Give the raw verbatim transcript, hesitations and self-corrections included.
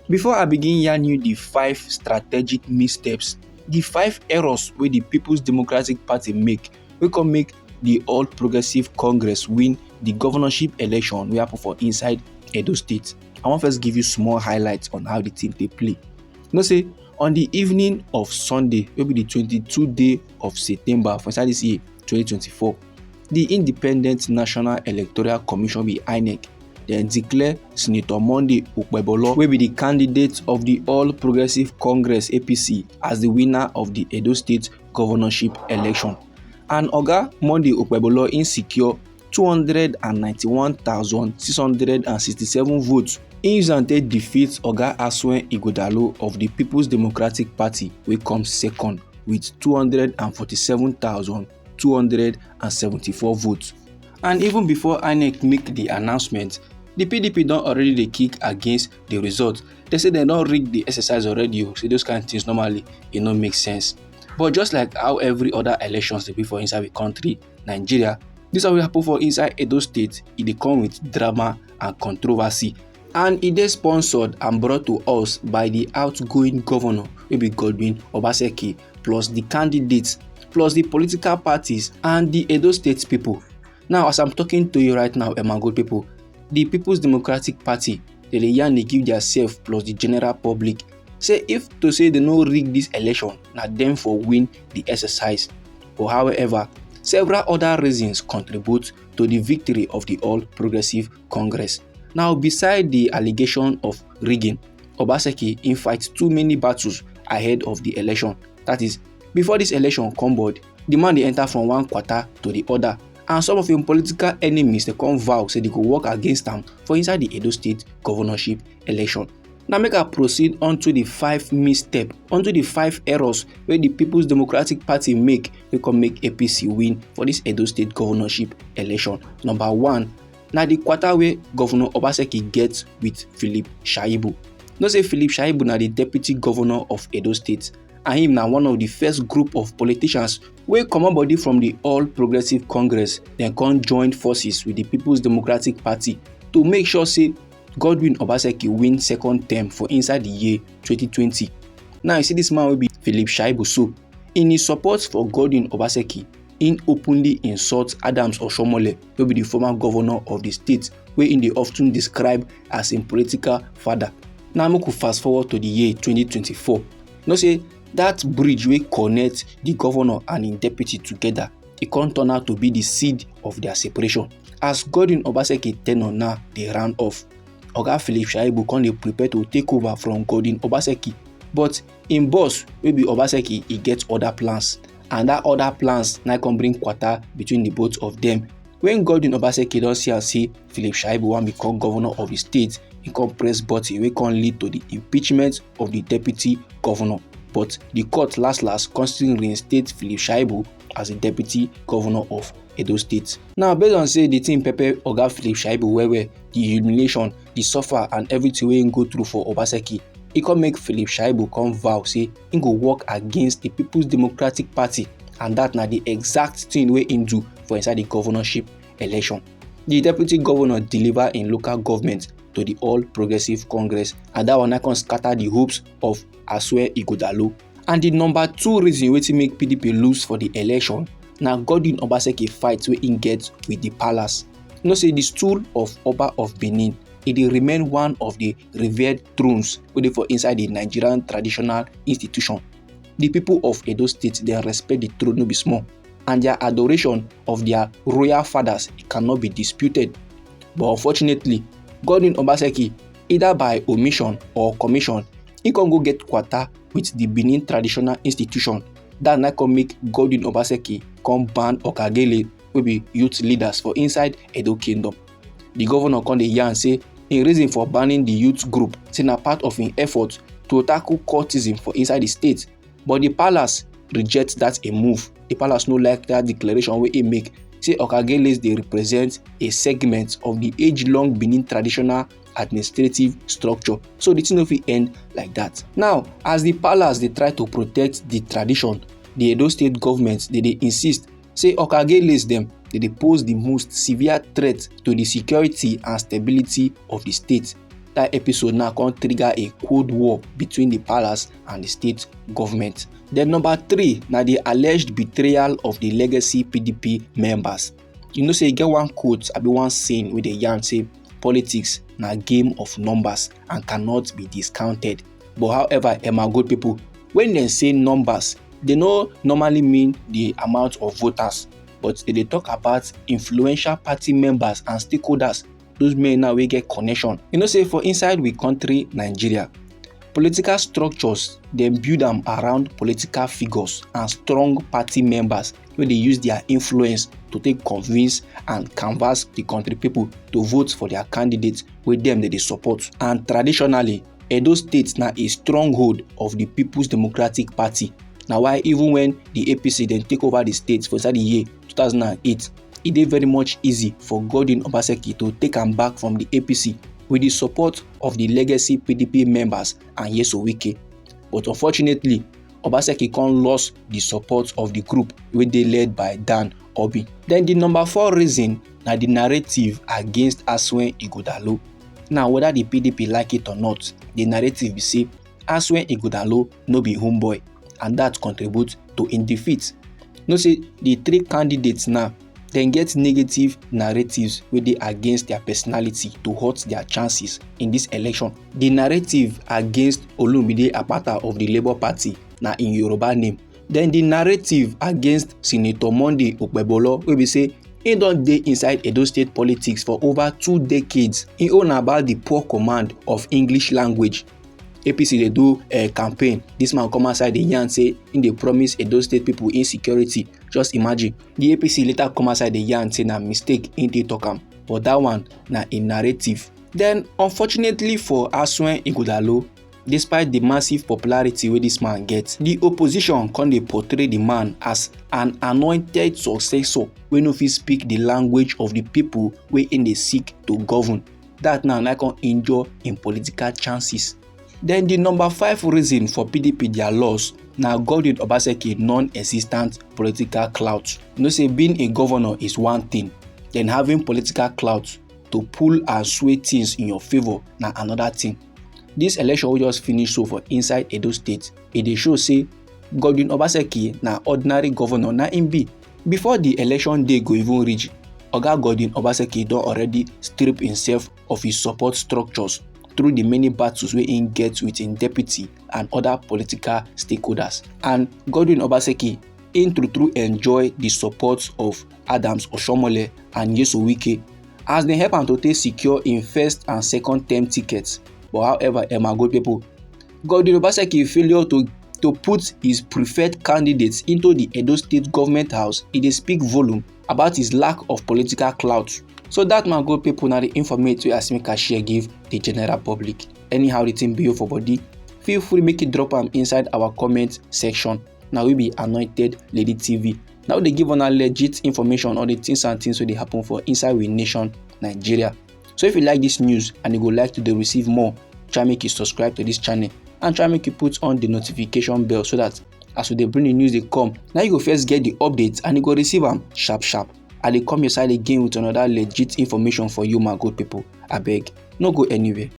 Before I begin yarn you the five strategic missteps, the five errors wey the People's Democratic Party make, wey come make the All Progressive Congress win the governorship election wey happen for inside Edo State, I wan first give you small highlights on how the thing take play. You know say on the evening of Sunday, wey be the twenty-two day of September for inside this year, twenty twenty-four, the Independent National Electoral Commission, be INEC, dem declare Senator Monday Okpebholo, wey be the candidate of the All Progressive Congress, APC, as the winner of the Edo State governorship election. And Oga Monday Okpebholo im secure two hundred and ninety-one thousand six hundred and sixty-seven votes. Im use am take defeat Oga Asuen Ighodalo of the People's Democratic Party, wey come second with two hundred and forty-seven thousand two hundred and seventy-four votes. And even before INEC make the announcement, the PDP don already dey kick against the result. They say dem don rig the exercise already o, say those kind things normally, e no make sense. But just like how every other elections dey be for inside the country, Nigeria, this one wey happen for inside Edo State, e dey come with drama and controversy. And e dey sponsored and brought to us by the outgoing governor, wey be Godwin Obaseki, plus the candidates, plus the political parties and the Edo State people. Now, as I'm talking to you right now, eh, my good people, the People's Democratic Party, they dey yarn dey give theirself plus the general public say if to say they no rig this election, na dem for win the exercise. But however, several other reasons contribute to the victory of the All Progressive Congress. Now, beside the allegation of rigging, Obaseki im fight too many battles ahead of the election. That is, before this election come board, the man dey enter from one quarter to the other, and some of im political enemies dey come vow say they go work against am for inside the Edo State governorship election. Now make I proceed onto the five misstep, onto the five errors wey the People's Democratic Party make, wey come make APC win for this Edo State governorship election. Number one, na the quarter wey Governor Obaseki get with Philip Shaibu. Know say Philip Shaibu na the deputy governor of Edo State, and him na one of the first group of politicians wey comot body from the All Progressive Congress, then come join forces with the People's Democratic Party to make sure say Godwin Obaseki win second term for inside the year twenty twenty. Now you see this man wey be Philip Shaibu so, in his support for Godwin Obaseki, im openly insult Adams Oshiomhole, wey be the former governor of the state, wey im dey often describe as im political father. Now make we fast forward to the year twenty twenty-four. Know say that bridge wey connect the governor and im deputy together, e come turn out to be the seed of their separation. As Godwin Obaseki tenure now dey round off, Oga Philip Shaibu come dey prepare to take over from Godwin Obaseki, but im boss, wey be Obaseki, e get other plans, and that other plans na come bring quarter between the both of them. When Godwin Obaseki don see am say Philip Shaibu wan become governor of the state, he come press button wey come lead to the impeachment of the deputy governor. But the court last last come still reinstate Philip Shaibu as the deputy governor of Edo State. Now, based on say the thing pepper Oga Philip Shaibu well well, the humiliation, the suffer, and everything wey he go through for Obaseki, e come make Philip Shaibu come vow say he go work against the People's Democratic Party, and that na the exact thing wey he do for inside the governorship election. The deputy governor deliver in local government to the All Progressive Congress, and that one na come scatter the hopes of Asue Ighodalo. And the number two reason wetin make PDP lose for the election na Godwin Obaseki fight wey im get with the palace. You know say the stool of Oba of Benin, e dey remain one of the revered thrones wey dey for inside the Nigerian traditional institution. The people of Edo State, dem respect the throne no be small, and their adoration of their royal fathers, e cannot be disputed. But unfortunately, Godwin Obaseki, either by omission or commission, he come go get quarter with the Benin Traditional Institution. That na come make Godwin Obaseki come ban Okagele, wey be youth leaders for inside Edo Kingdom. The governor come dey yarn say im reason for banning the youth group say na part of im effort to tackle cultism for inside the state, but the palace reject that a move. The palace no like that declaration wey he make, say Okageles dey represent a segment of the age-long Benin traditional administrative structure. So the thing no fit end like that. Now, as the palace dey try to protect the tradition, the Edo State government, they dey insist say Okageles dem, they dey pose the most severe threat to the security and stability of the state. That episode now come trigger a cold war between the palace and the state government. Then number three, na the alleged betrayal of the legacy P D P members. You know say e get one quote, abi one saying wey dey yarn say politics na game of numbers and cannot be discounted. But however, eh, my good people, when dem say numbers, they no normally mean the amount of voters, but they dey talk about influential party members and stakeholders, those men now wey get connection. You know say for inside we country, Nigeria, political structures dem build am around political figures and strong party members wey dey use their influence to take convince and canvass the country people to vote for their candidate wey dem dey dey support. And traditionally, Edo State na a stronghold of the People's Democratic Party. Na why even when the A P C dem take over the state for inside the year two thousand and eight, e dey very much easy for Godwin Obaseki to take am back from the A P C with the support of the legacy P D P members and Nyesom Wike. But unfortunately, Obaseki come lost the support of the group wey dey led by Dan Orbih. Then the number four reason na the narrative against Asuen Ighodalo. Now, whether the P D P like it or not, the narrative be say Asuen Ighodalo no be homeboy, and that contribute to im defeat. Know say the three candidates now, dem get negative narratives wey dey against their personality to hurt their chances in this election. The narrative against Olumide Akpata of the Labour Party na in Yoruba name. Then the narrative against Senator Monday Okpebholo, wey be say he don dey inside Edo State politics for over two decades. He own about the poor command of English language. A P C dey do a campaign. This man come outside dey yarn say he dey promise Edo State people insecurity. Just imagine. The A P C later come outside dey yarn say na mistake he dey talk am. But that one na a narrative. Then, unfortunately for Asuen Ighodalo, despite the massive popularity wey this man get, the opposition come dey portray the man as an anointed successor wey no fit speak the language of the people wey im dey seek to govern. That now na come injure im political chances. Then the number five reason for P D P their loss na Godwin Obaseki non-existent political clout. You know say being a governor is one thing, then having political clout to pull and sway things in your favour na another thing. This election wey just finish so for inside Edo State, e dey show say Godwin Obaseki na ordinary governor na im be. Before the election day go even reach, Oga Godwin Obaseki don already strip himself of his support structures through the many battles wey im get with im deputy and other political stakeholders. And Godwin Obaseki im true true enjoy the support of Adams Oshiomhole and Nyesom Wike as dem help am to take secure im first and second term tickets. But however, eh, my good people, Godwin Obaseki failure to to put his preferred candidates into the Edo State government house, e dey speak volume about his lack of political clout. So that, my good people, na the informate wey I say make I share give the general public. Anyhow the thing be you for body, feel free make you drop am inside our comment section. Na we be Anointed Lady T V. Na we dey give una legit information on the things and things wey dey happen for inside we nation, Nigeria. So if you like this news and you go like to dey receive more, try make you subscribe to this channel and try make you put on the notification bell so that as we dey bring the news dey come, na you go first get the updates and you go receive am sharp sharp. I dey come your side again with another legit information for you, my good people. Abeg, no go anywhere.